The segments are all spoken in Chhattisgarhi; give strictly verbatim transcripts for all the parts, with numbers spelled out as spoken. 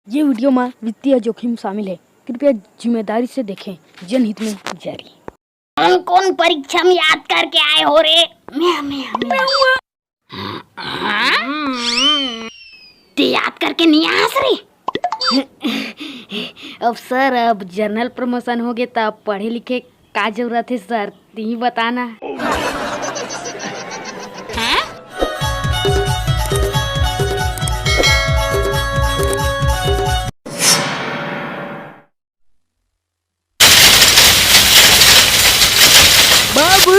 ये वीडियो में वित्तीय जोखिम शामिल है, कृपया जिम्मेदारी से देखें। जनहित में जारी। कौन कौन परीक्षा में याद करके आए हो रे? मैं, मैं, मैं। हाँ? ते याद करके नहीं आस रे? अब सर, अब जनरल प्रमोशन हो गए, त अब पढ़े लिखे का जरूरत है सर? ती बताना। हाँ? बाबू,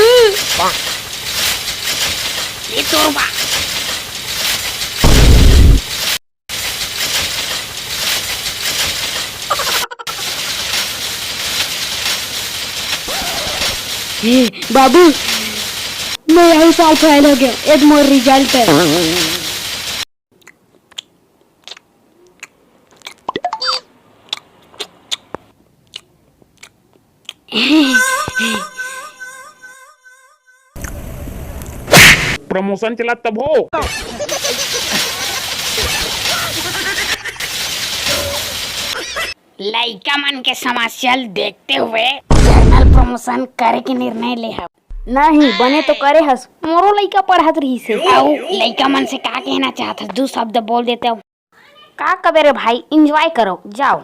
ये तोर बा। हे बाबू, मैं यही साल फेल हो गया, एक मोर रिजल्ट है। प्रमोशन चला तब हो। लइका मन के समस्या ल देखते हुए जनरल प्रमोशन करे के निर्णय ले हव। नहीं, बने तो करे हस, मोरो लइका पढ़त रहिस हे। अउ लइका मन से का कहना चाहत हस? दू शब्द बोल देते हो। का कबे रे भाई, एंजॉय करो, जाओ।